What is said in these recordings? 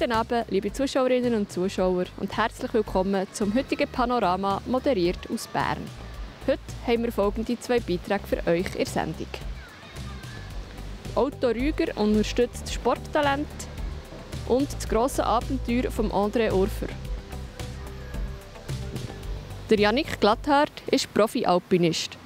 Guten Abend, liebe Zuschauerinnen und Zuschauer und herzlich willkommen zum heutigen Panorama, moderiert aus Bern. Heute haben wir folgende 2 Beiträge für euch in der Sendung. Otto Rüger unterstützt Sporttalent und das grosse Abenteuer von André Urfer. Der Yannick Glatthardt ist Profi-Alpinist.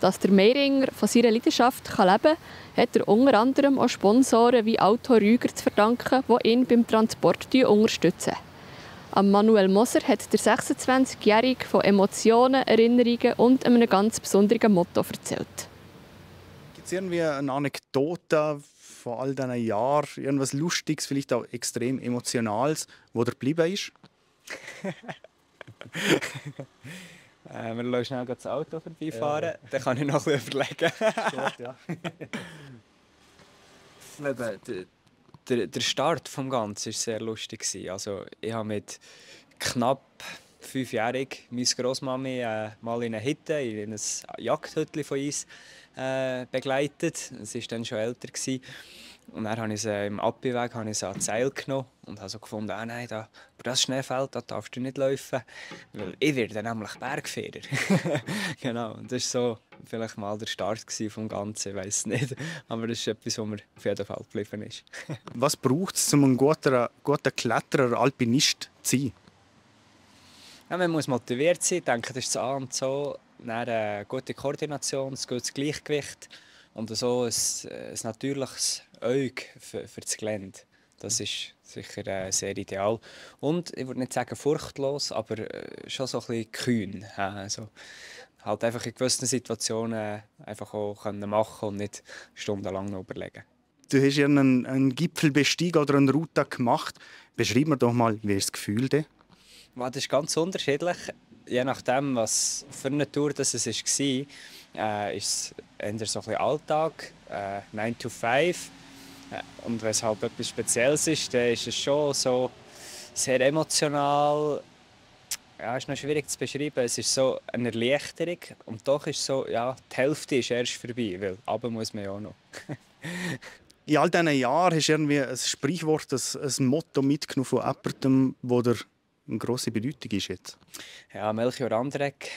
Dass der Meiringen von seiner Leidenschaft leben kann, hat er unter anderem auch Sponsoren wie Otto Rüger zu verdanken, die ihn beim Transport unterstützen. Am Manuel Moser hat der 26-Jährige von Emotionen, Erinnerungen und einem ganz besonderen Motto erzählt. Gibt es irgendwie eine Anekdote von all diesen Jahren, irgendwas Lustiges, vielleicht auch extrem Emotionales, wo der geblieben ist? Wir lassen schnell das Auto vorbeifahren, ja. Dann kann ich noch ein bisschen überlegen. Gut, ja. Der Start des Ganzen war sehr lustig. Also, ich habe mit knapp 5-jährig meine Grossmami mal in eine Hütte, in ein Jagdhütte von uns begleitet. Sie war dann schon älter. Und dann habe ich sie im Abbieweg an das Seil genommen und habe so gefunden, nein, da, über das Schneefeld da darfst du nicht laufen, weil ich werde nämlich Bergfahrer. Genau, und das war so vielleicht mal der Start des Ganzen, ich weiss nicht. Aber das ist etwas, was mir auf jeden Fall geblieben ist. Was braucht es, um ein guter Kletterer, Alpinist zu sein? Ja, man muss motiviert sein, ich denke, das ist das A und so. Dann eine gute Koordination, ein gutes Gleichgewicht und so ein natürliches Auge für das Gelände. Das ist sicher sehr ideal. Und ich würde nicht sagen furchtlos, aber schon so ein bisschen kühn. Also, halt einfach in gewissen Situationen einfach auch machen und nicht stundenlang noch überlegen. Du hast ja einen Gipfelbestieg oder eine Route gemacht. Beschreib mir doch mal, wie ist das Gefühl denn? Das ist ganz unterschiedlich. Je nachdem, was für eine Tour das war, ist es eher so ein bisschen Alltag, 9 to 5. Und wenn es halt etwas Spezielles ist, dann ist es schon so sehr emotional. Ja, ist noch schwierig zu beschreiben. Es ist so eine Erleichterung und doch ist so, ja, die Hälfte ist erst vorbei, weil runter muss man ja auch noch. In all diesen Jahren hast du irgendwie ein Sprichwort, ein Motto mitgenommen von jemandem, wo dir eine grosse Bedeutung ist jetzt. Ja, Melchior Anderegg,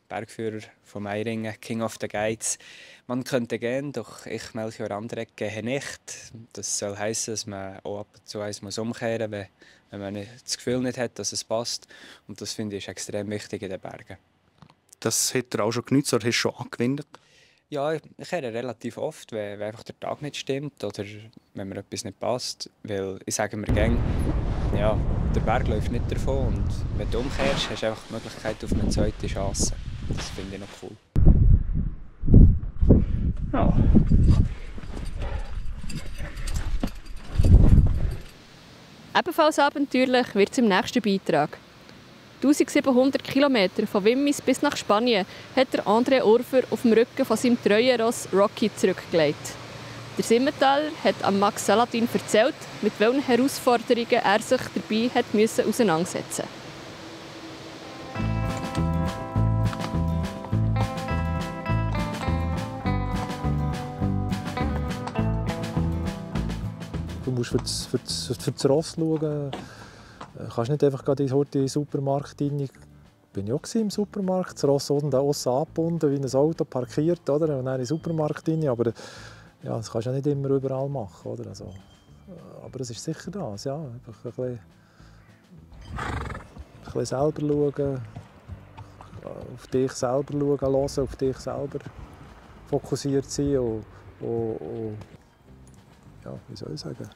Bergführer von Meiringen, King of the Guides. Man könnte gehen, doch ich, Melchior Anderegg, gehe nicht. Das soll heißen, dass man auch ab und zu eins umkehren muss, wenn man das Gefühl nicht hat, dass es passt. Und das finde ich extrem wichtig in den Bergen. Das hat er auch schon genutzt oder hast du schon angewendet? Ja, ich kehre relativ oft, wenn einfach der Tag nicht stimmt oder wenn mir etwas nicht passt. Weil ich sage mir gerne, ja, der Berg läuft nicht davon und wenn du umkehrst, hast du einfach die Möglichkeit auf eine zweite Chance. Das finde ich noch cool. Ja. Ebenfalls abenteuerlich wird es im nächsten Beitrag. 1700 Kilometer von Wimmis bis nach Spanien hat der André Urfer auf dem Rücken von seinem treuen Ross Rocky zurückgelegt. Der Simmentaler hat am Max Saladin erzählt, mit welchen Herausforderungen er sich dabei hat auseinandersetzen musste. Du musst für das Ross schauen. Du kannst nicht einfach in den Supermarkt rein. Ich war ja auch im Supermarkt, das Ross unten angebunden, wie ein Auto parkiert, oder? Und dann in den Supermarkt rein. Aber ja, das kannst du ja nicht immer überall machen. Oder? Also, aber es ist sicher das. Ja. Einfach ein bisschen selber schauen, auf dich selber schauen, hören, auf dich selber fokussiert sein und ja, wie soll ich sagen,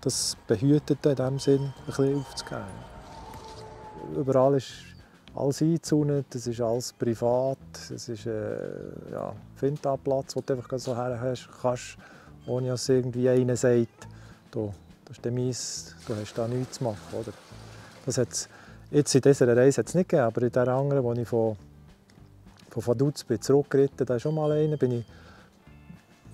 das Behütete in dem Sinn ein bisschen aufzugeben. Überall ist alles eingezäunt, es ist alles privat, es ist ja, find da Platz, wo du einfach so her kannst, ohne dass irgendwie einer sagt, das ist meins, du hast da nichts zu machen. Oder? Das hat's, jetzt in dieser Reise hat es nicht gegeben, aber in der anderen, wo ich von Vaduz zurückgeritten bin, da schon mal einer, bin ich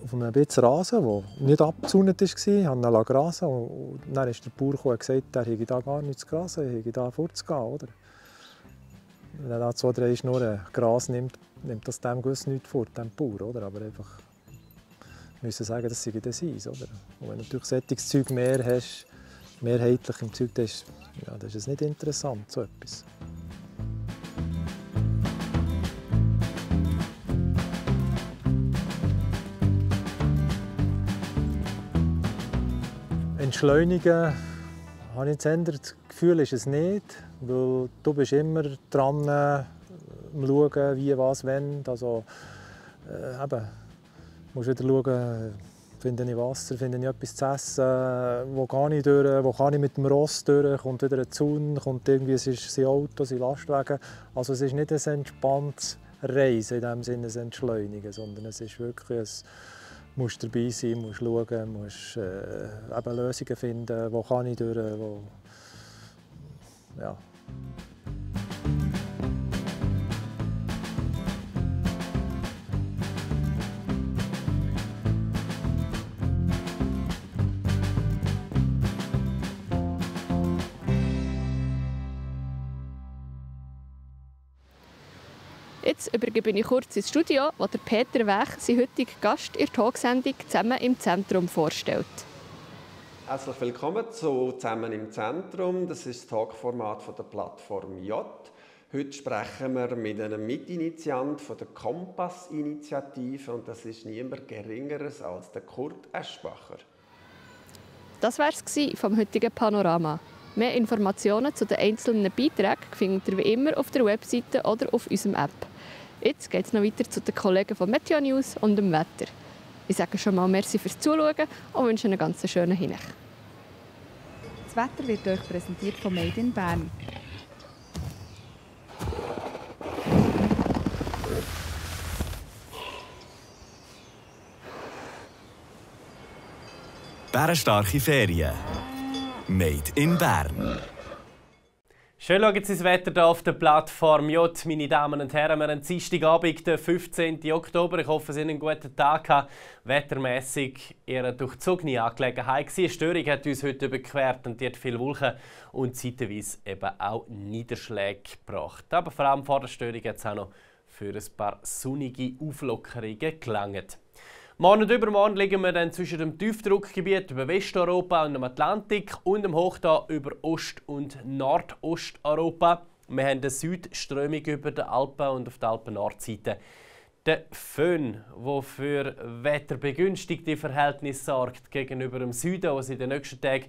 auf einem bisschen Rasen, der nicht abgezäunt war, habe ihn grasen und dann ist der Bauer gekommen und gesagt, er hätte da gar nichts zu grasen, er hätte da fortzugehen. Oder? Wenn er da 2-3 Schnurren Gras nimmt, nimmt das dem gewiss nichts vor, dem Bauer. Oder? Aber einfach müssen sagen, das sei das sein. Oder? Und wenn du natürlich solches Zeug mehr hast, mehrheitlich im Zeug, das ist es nicht interessant, so etwas. Entschleunigen, habe ich das Gefühl, ist es nicht, weil du bist immer dran, am schauen, wie, was, wenn. Also, musst wieder schauen, finde ich Wasser, finde ich etwas zu essen, wo gehe ich durch, wo kann ich mit dem Ross durch, kommt wieder ein Zaun, kommt irgendwie, es sind Autos, sind Lastwagen. Also es ist nicht ein entspanntes Reisen in dem Sinne, ein Entschleunigen, sondern es ist wirklich ein musst dabei sein, musst schauen, musst Lösungen finden, wo kann ich durch, wo, ja. Jetzt übergebe ich kurz ins Studio, wo der Peter Wech seinen heutigen Gast in der Talksendung «Zusammen im Zentrum» vorstellt. Herzlich willkommen zu «Zusammen im Zentrum». Das ist das Talkformat von der Plattform J. Heute sprechen wir mit einem Mitinitiant von der Kompass-Initiative und das ist niemand Geringeres als der Kurt Eschbacher. Das war es vom heutigen Panorama. Mehr Informationen zu den einzelnen Beiträgen findet ihr wie immer auf der Webseite oder auf unserem App. Jetzt geht es noch weiter zu den Kollegen von Meteo News und dem Wetter. Ich sage schon mal merci fürs Zuschauen und wünsche einen ganz schönen Hinech. Das Wetter wird euch präsentiert von Made in Bern. Bärenstarke Ferien. Made in Bern. Schön schauen Sie das Wetter hier auf der Plattform J, meine Damen und Herren. Wir haben Dienstagabend, den 15. Oktober. Ich hoffe, Sie haben einen guten Tag gehabt. Wettermässig eher eine durchzogene Angelegenheit. Eine Störung hat uns heute überquert und die hat viele Wolken und zeitweise eben auch Niederschläge gebracht. Aber vor allem vor der Störung hat es auch noch für ein paar sonnige Auflockerungen gelangt. Morgen und übermorgen liegen wir dann zwischen dem Tiefdruckgebiet über Westeuropa und dem Atlantik und dem Hochdruck über Ost- und Nordosteuropa. Wir haben eine Südströmung über die Alpen und auf der Alpen-Nordseite. Der Föhn, der für wetterbegünstigte Verhältnisse sorgt gegenüber dem Süden, wo es in den nächsten Tagen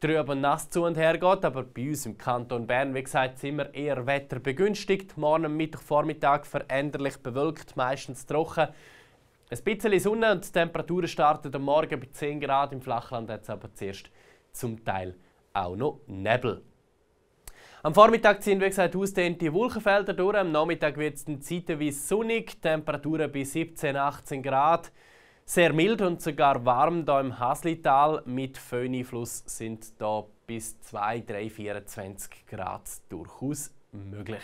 trüb und nass zu und her geht. Aber bei uns im Kanton Bern, wie gesagt, sind wir eher wetterbegünstigt. Morgen am Mittwochvormittag veränderlich bewölkt, meistens trocken. Ein bisschen Sonne und die Temperaturen starten am Morgen bei 10 Grad. Im Flachland hat es aber zuerst zum Teil auch noch Nebel. Am Vormittag ziehen, wie gesagt, ausgedehnte Wolkenfelder durch. Am Nachmittag wird es zeitweise sonnig, Temperaturen bei 17–18 Grad. Sehr mild und sogar warm hier im Haslital. Mit Föhneinfluss sind hier bis 24 Grad durchaus möglich.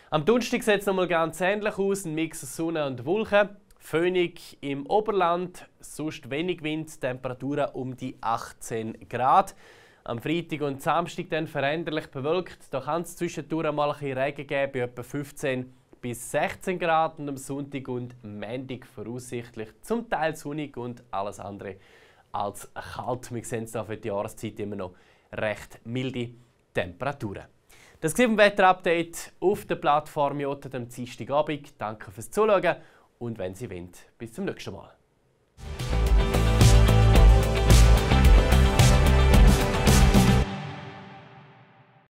Am Donnerstag sieht es nochmal ganz ähnlich aus, ein Mix aus Sonne und Wolken. Föhnig im Oberland, sonst wenig Wind, Temperaturen um die 18 Grad. Am Freitag und Samstag dann veränderlich bewölkt. Da kann es zwischendurch mal ein bisschen Regen geben, bei etwa 15 bis 16 Grad. Und am Sonntag und Montag voraussichtlich zum Teil sonnig und alles andere als kalt. Wir sehen es hier für die Jahreszeit immer noch recht milde Temperaturen. Das war ein Wetterupdate auf der Plattform J am Dienstagabend. Danke fürs Zuschauen und wenn Sie wollen, bis zum nächsten Mal.